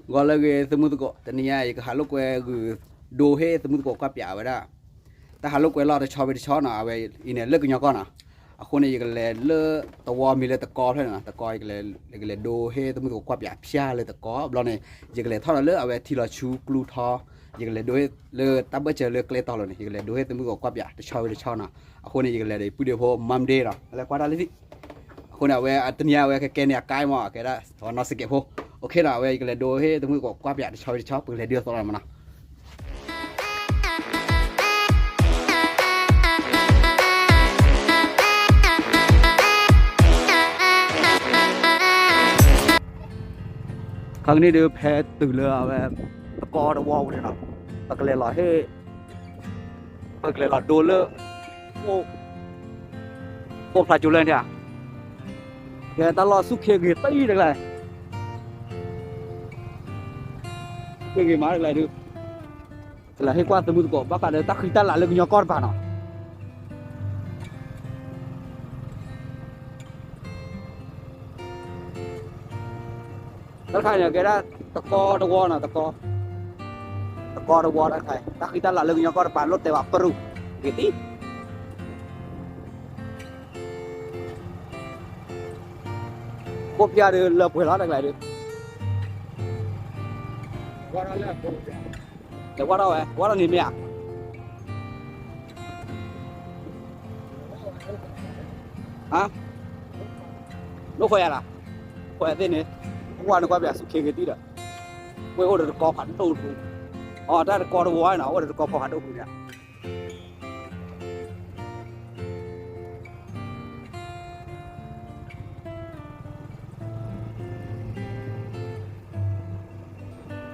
ဂီၤလၢအဂ့ၤ သုမုၢ်သကိး, တနံၤညါ ယကဟးလိာ်ကွဲဂုာ်ဒိဟ့ၣ်သုမုၢ်သကိးကွၢ်ပြးဝဲဒၣ် တၢ်ဟးလိာ်ကွဲလီၤတဆီဝံၤတဆီနီၤ, အဝဲအံၤန့ၣ် လၢကညီကီၢ်နီၤ, အဃိန့ၣ် ယကလဲၤလၢသဝီမံၤလၢတကီဖျၢၣ်န့ၣ်နီၤ, တကီ ယကလဲၤဒိဟ့ၣ်သုမုၢ်သကိးကွၢ်ပြးဖၠၣ်လၢတကီဘျီန့ၣ်, ယကလဲၤထီၣ်ဒီးလၢအဝဲထံလီၤဆူကျူထီ, ယကလဲၤဒိဟ့ၣ်လၢတၢ်ဘၢၣ်စၢၤလၢကျဲတီၤလိၤန့ၣ်, ယကလဲၤဒိဟ့ၣ်သုမုၢ်သကိးကွၢ်ပြးတဆီဝံၤတဆီနီၤ, အဃိန့ၣ် ယကလဲၤဒီးပုၢ်ဒ့ဖိ Monday နီၤ, လဲၤကွၢ်တၢ်လၢသံ အဃိန့ၣ် အဝဲတနံၤအဝဲကကဲန့ၢ်အကါမး အကဲဒၣ်နီၢ်စကဲးဖိ, အဃိန့ၣ် အဝဲယကလဲၤဒိဟ့ၣ်သုမုၢ်သကိးကွၢ်ပြးတဆီဝံၤတဆီ ပကလဲၤဒုးအသီလီၤမးနီၤ. ခါကန့ၣ်ဒုး ဖဲတုၤလၢအဝဲ တကီတဝီပူၤန့ၣ်နီၤ, ပကလဲၤလီၤဟ့ၣ် ပကလဲၤလီၤဒိလၢ အိၣ်ဖျါကၠိလၢန့ၣ်ဧါ, ကဲတၢ်လီၢ်ဆူၣ်ခ့ဂ့ၤတံၢ်တကျါ, ဆူၣ်ခ့ဂ့ၤမးတကျါဒုး, ကလဲၤဟ့ၣ်ကွၢ်သုမုၢ်သကိး ဘၣ်ဃးဒီးတၢ်ဃံတၢ်လၤလၢကညီကီၢ်တပၤနီၤ. တၢ်တခါန့ၣ် ကဲဒၣ်တကီတဝီနီၤ, တကီတဝီတခါ, တၢ်ဃံတၢ်လၤလၢကညီကီၢ်တပၤ လိၣ်တဲဘၣ်ပရူၢ်ဂ့ၤတံၢ်, ကိၣ်ဖၠၣ်ဒုးလၢပှဲၤလီၤတကျါဒုး, လဲၤဝဲထီၣ်ဝဲ ဝဲထီၣ်န့ၣ်မ့ၢ်ဧါ, လိၣ်ဃီယၤလီၤ, ဃီယၤသ့ၣ်န့ၣ်, ဝဲနကွၢ်ပျးဆူၣ်ခ့ဂ့ၤတံၢ်ဒီး, ဝဲအိၣ်ဒီးတကီဖးဒိၣ်တပူၤ, အတၢ်တကီတဝီနီၤ, အိၣ်ဒီးတကီဖးဒိၣ်တပူၤန့ၣ်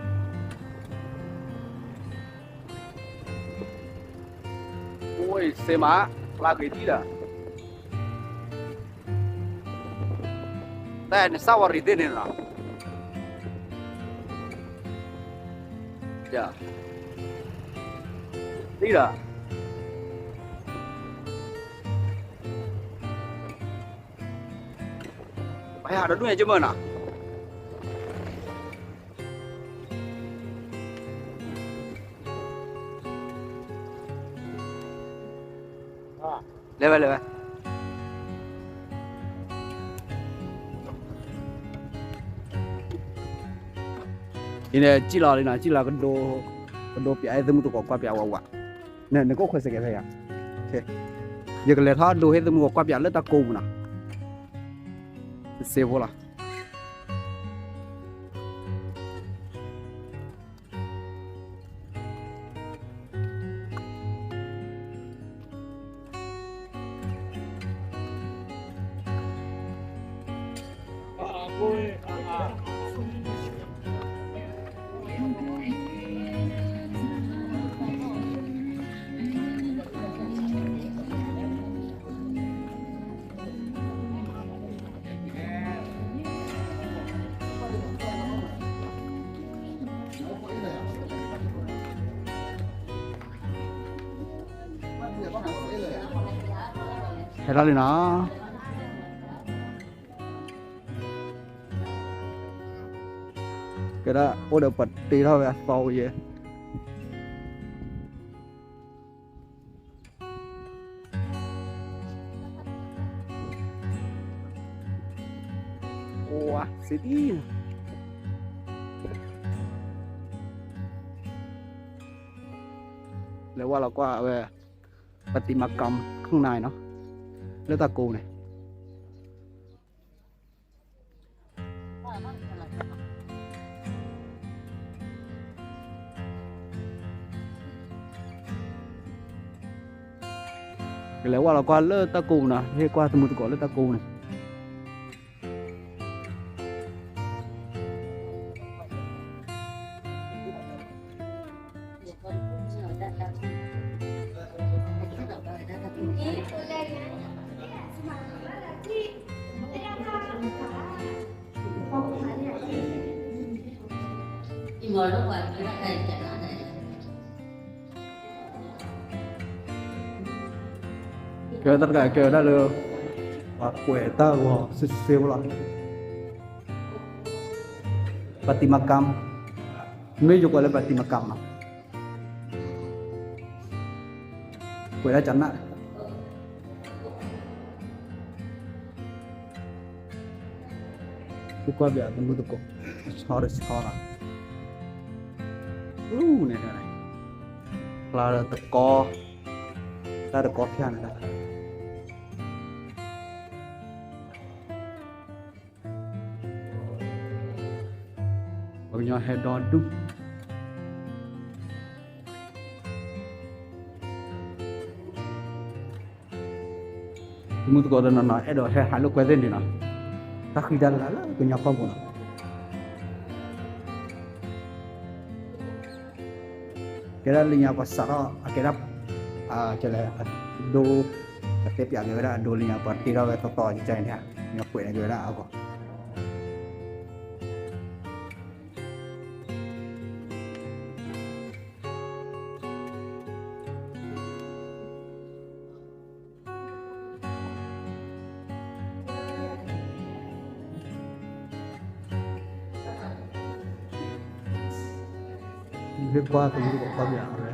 အိၣ်စ့မး ဖျါဂ့ၤတံၢ်ဒီး, တၢ်နစၢ်ဝီၤရံၤသ့ၣ်န့ၣ်လီၤ, တံၢ်ဒီး ပဟဲဟးဒီးဒူၣ်ညါကမၢၢ်နီၤ, လဲၤဝဲလဲၤဝဲ, အံၤန့ၣ် ကံၣ်လီၤလံနီၤ, ကံၣ်လီၤ ကဒိ, ကဒိပျးဟ့ၣ်သုမုၢ်သကိးကွၢ်ပြးဝးဝး, နကအိၣ်ခွဲးစဲးကဲဖဲယၤ, ယကလဲၤထီၣ်ဒိဟ့ၣ်သုမုၢ်သကိးကွၢ်ပြးလၢတၢ်ကိးပူၤနီၤ, စ့ဖိလီၤ. ဟဲထီၣ်လံနီၤ, ကဲဒၣ်အိၣ်ဒီးပှၤတ့ထီၣ်ဝဲအသီဝဲယဲၢ် အိၣ်ဝဲစ့ဒံး, လဲၤဝဲလီၤကွၢ်ဝဲ ပှၤတံၤမၤကီ ข้างในနီၤ, လၢတၢ်ကိးန့ၣ် ကလဲၤဝဲလီၤကွၢ်လၢတၢ်ကိးနီၤ, ဟ့ၣ်ကွၢ်သုမုၢ်သကိးလၢတၢ်ကိးန့ၣ် ကဲတၢ်တခါကဲဝဲဒၣ်လၢ ပှၤကွဲးတၢ်ဂီၤစ့စ့ဖိလီၤ, ပှၤတံၤမၤကီ မ့ၢ်ယိၤကွဲးလၢပှၤတံၤမကၤမး, ကွဲးဒၣ်ကနၣ်, သုကွၢ်ပျးသမူသကိး, တဆီတဆီလီၤ, န့ၣ်, ဖျါလၢတကီ, တၢ်တကီဖၠၣ်န့ၣ်ဒၣ် ပှၤကညီဟဲဒီဒူၣ်, သမူသကိးတနီၤနီၤ အဲၣ်ဒိးဟဲဟးလိာ်ကွဲသ့ၣ်န့ၣ်လီၤ, တၢ်ဃံတၢ်လၤလၢကညီကီၢ်ပူၤလီၤ. ကဲဒၣ်လၢညါပှၤစးထီၣ် အကဲဒၣ် အဒိ, ပတဲပျးက့ၤဝဲဒၣ်အဒိလၢညါ ပှၤတ့ထီၣ်ဝဲသီသီကကဲန့ၣ်, ညါကွဲးန့ၣ်က့ၤဝဲဒၣ်အဂီၢ် ဟ့ၣ်ကွၢ်သမူသကိးကွၢ်ပျးဝဲ.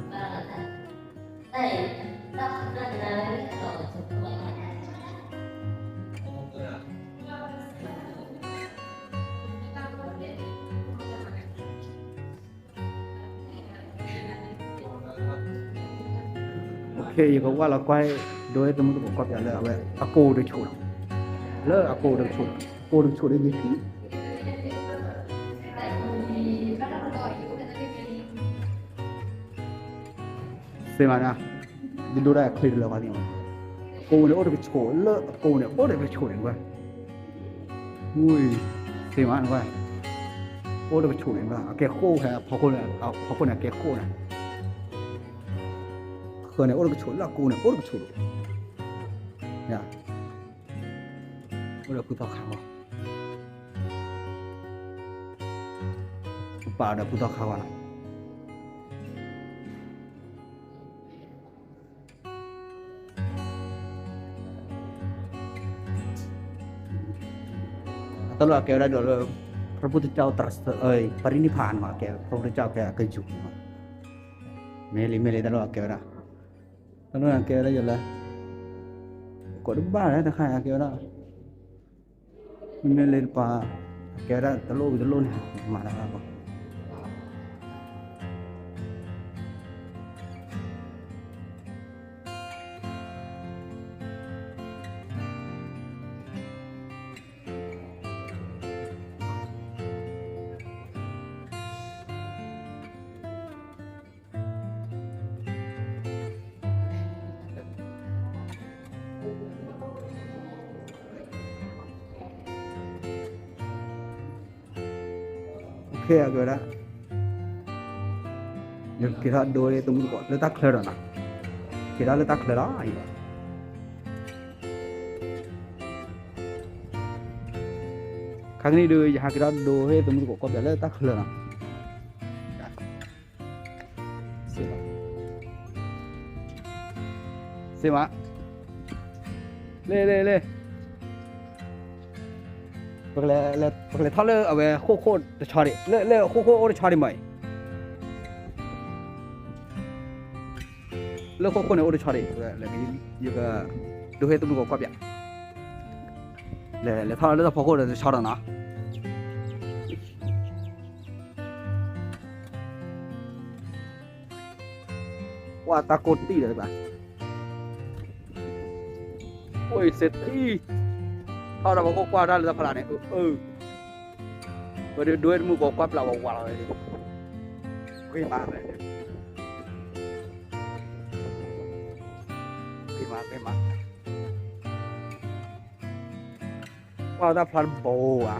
OK, ယကဝၢ်လီၤကွၢ် ဒိဟ့ၣ်သမူသကိးကွၢ်ပျးလၢအဝဲအကိတကဆိးလီၤ, လၢအကိတကဆိးလီၤ, အကိတကဆိးဒ်ယခံ စ့မး, ယဒိဒၣ်ချ့တလၢပှၤသ့ၣ်မး, အကိန့ၣ်အိၣ်တကဆိး လၢအကိန့ၣ် အိၣ်တကဆိးန့ၣ်ဝဲ, ဝံၤ, စ့မး, အိၣ်တကဆိးန့ၣ်ဝဲ အကဲဃိၣ်ဖဲအဖီခိၣ်န့ၣ်, အဖီခိၣ်န့ၣ် အကဲဃိၣ်န့ၣ်, ဃၢၤန့ၣ် အိၣ်တကဆိး လၢအကိန့ၣ် အိၣ်တကဆိး, အိၣ်ဒီးဖုသီခါဂီၢ်, ပာ်ဒီးဖုသီခါဂီၢ်လီၤ. တၢ်လီၢ်အကဲဝဲဒၣ်ဒီးလၢ พระพุทธเจ้าตรัส, ပရိနိဗ္ဗာန်န့ၣ် အကဲ พระพุทธเจ้า ကဲအကယူၤန့ၣ်, မ့ၢ်လံ မ့ၢ်လံ တၢ်လီၢ်အကဲဝဲဒၣ်, တၢ်လီၢ်အကဲဝဲဒၣ်ယလၢ ကိးတဘၣ်လၢတခါအကဲဝဲဒၣ် မ့မ့ၢ်လၢတပၤ အကဲဝဲဒၣ်တလိၣ်ဝံၤတလိၣ်န့ၣ် မၤတၢ်ဘၣ်ဘၣ်. ကဲဝဲဒၣ်, ယက့ၤထီၣ်ဒိသမုၢ်သကိးလၢတၢ်ချၢဒီးနီၤ, က့ၤထီၣ်လၢတၢ်ချၢလီၤ. ခါကနံၣ်ဒုး ယဟးက့ၤထီၣ်ဒိဟ့ၣ်သမုၢ်သကိးကီၢ်ပယီၤလၢတၢ်ချၢနီၤ. စ့မး, လ့ၣ်လ့ၣ်လ့ၣ်, ပကလဲၤထီၣ်လၢအဝဲဃိၣ်ဃိၣ်တဆီဒံး, လၢဃိၣ်ဃိၣ်အိၣ်တဆီဒံးမးအံၤ, လၢဃိၣ်ဃိၣ်န့ၣ်အိၣ်တဆီဒံး, ယကဒိဟ့ၣ်သမုၢ်သကိးကီၢ်ပယီၤ, လဲၤထီၣ်လၢတၢ်ဖီခိၣ်ဒီးတဆီဒီးနီၤ. ကွၢ်တၢ်ကိၢ်တံၢ်ဒီးတၢ်, အိၣ်အံၤစ့တံၢ်, ထီၣ်ဒီးပှၤကိၢ်ကွၢ်တၢ်လၢတၢ်ဖီလာ်န့ၣ်, အၢ, ဝဲဒၣ်ဒိဝဲသမုၢ်သကိးကွၢ်ပျၢ်ဝးဝးလီၤဝဲ, ဂ့ၤမးဝဲ, ဂ့ၤမးဂ့ၤမး, ကွၢ်တၢ်ဖျါတဘိဧါ.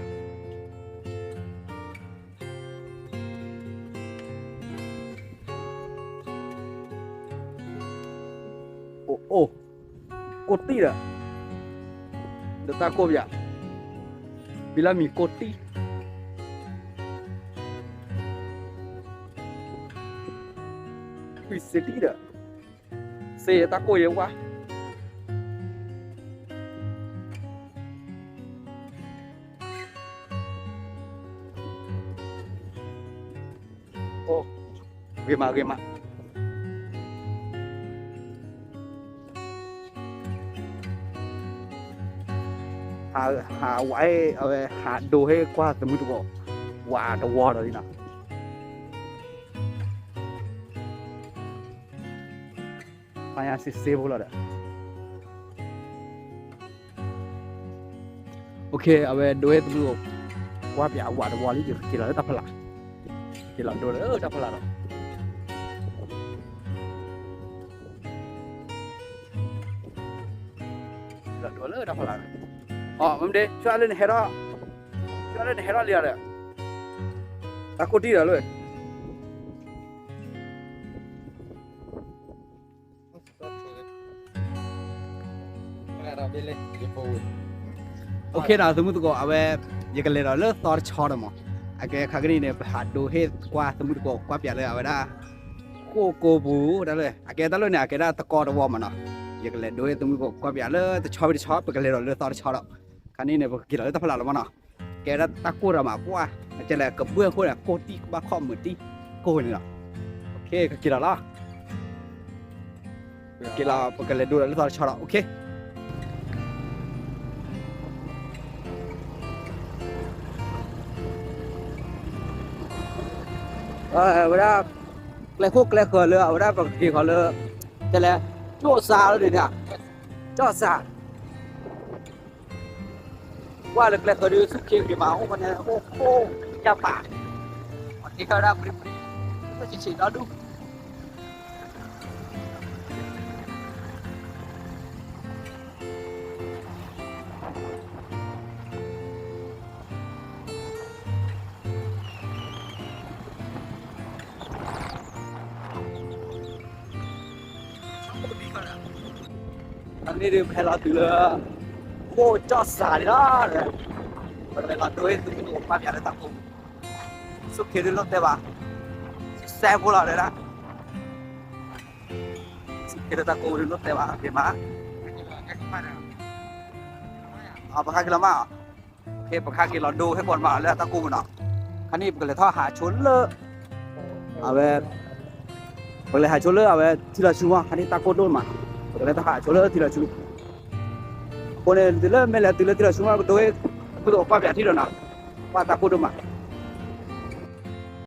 အိၣ်အိၣ်, ကိၢ်တံၢ်ဒီး, ဒီးတၢ်ကိၢ်ပယီၤ, ဘံလၢမံၤကိၢ်တံၢ်, ကွံာ်စ့တံၢ်ဒီး, စ့တၢ်ကိၢ်ယဲဝါ. အိၣ်, ဂ့ၤမး ဂ့ၤမး. ဟးဝဲ အဝဲဟးဒိဟ့ၣ်ကွၢ်သမုၢ်သကိး ဝးတဝီဒီးလံနီၤ. ဖးညါစ့စ့ဖိလီၤဒီး OK အဝဲဒိဟ့ၣ်သမုၢ်သကိး ကွၢ်ပၠးဝးတဝီလံ ယကက့ၤလီၤလၢတၢ်ဖီလာ်, က့ၤလီၤဒိလၢတၢ်ဖီလာ်ဒီး လီၤဒိလၢတၢ်ဖီလာ်, အမ့ၢ်ဒ့ ဆိလၢနဟဲထီၣ်, ဆိလၢနဟဲထီၣ်လံဒီး တၢ်ကိၢ်တံၢ်ဒီးလၢ OK ဒီး သမုၢ်သကိး အဝဲ ယကလဲၤဒီးလၢသီတဆီဒီးမး, အကဲခါကနံၣ်န့ၣ် ပဟးဒိဟ့ၣ်ကွၢ်သမုၢ်သကိး ကွၢ်ပၠးလၢအဝဲဒၣ် ဃိၣ်ကိပူၤ တၢ်လၢ အကဲတၢ်လၢန့ၣ် အကဲဒၣ်သကိးတဝီမးနီၤ, ယကလဲၤဒိဟ့ၣ်သမုၢ်သကိး ကွၢ်ပၠးလၢတဆီဝံၤတဆီ ပကလဲၤဒီးလၢသီတဆီဒီး ခါန့ၣ်န့ၣ် ပကက့ၤလီၤလၢတၢ်ဖီလာ်လီၤမးနီၤ, ကဲဒၣ်တၢ်ကိၢ်ဒီးမး ပှၢ် အကဲလၢကဘှၢၣ်အဃိန့ၣ် ကိၢ်တံၢ်ဘၣ်ခီၣ်မုာ်တံၢ် ကိၢ်န့ၣ်လီၤ, OK ကက့ၤလီၤလီၤ. က့ၤလီၤ ပကလဲၤဒိဒီးလၢသီတဆီဒီး OK ဝဲဒၣ် ကျဲခိၣ်ကျဲဃၢၤလၢအဝဲဒၣ်ပကက့ၤဃီၤလၢ တဲလဲၣ် ကၠီၣ်စးလီၤန့ၣ်, ကၠီၣ်စး ကွၢ်လၢကျဲဃၢၤဒုး ဆူၣ်ခ့ဂ့ၤမး အိၣ်ဖဲန့ၣ် အိၣ်ခိၣ်ယၢ်ပာ်, အက့ၤခါဝဲဒၣ်ပှ့ၤပှ့ၤ ဆံးဆံးဒီဒူၣ် အန့ၣ်ဒုး ပဟဲလီၤတုၤလၢ ခိၣ်ကၠီၣ်စးန့ၣ်လီၤ, ပလဲၤလီၤဒိဟ့ၣ်သမုၢ်သကိး ကွၢ်ပၠးလၢတၢ်ကိၢ်, ဆူၣ်ခ့ဒုးလိၣ်တဲဘၣ်, စဲးဖိလီၤဒၣ်, ဆူၣ်ခ့ဒုးတၢ်ကိၢ်ဒုးလိၣ်တဲဘၣ် ဂ့ၤမး, ပခါက့ၤလီၤမး ပခါက့ၤလီၤဒိဟ့ၣ်ကွၢ်မးလၢတၢ်ကိၢ်မးနီၤ, ခါန့ၣ် ပကလဲၤထီၣ်ဟးဆိလၢ အဝဲ ပကလဲၤဟးဆိလၢအဝဲထံလီၤဆူမး, ခါန့ၣ်တၢ်ကိၢ်ဒိၣ်မး, ပကလဲၤထီၣ်ဟးဆိလၢထံလီၤဆူ, အဃိန့ၣ် တုၤလၢမ့ၢ်လဲၤတုၤလၢထံလီၤဆူမး ပဒိဟ့ၣ် ပဒိကွၢ်ပၠးထံဒီးနီၤ, ကွၢ်တၢ်ကိၢ်ဒိၣ်မး,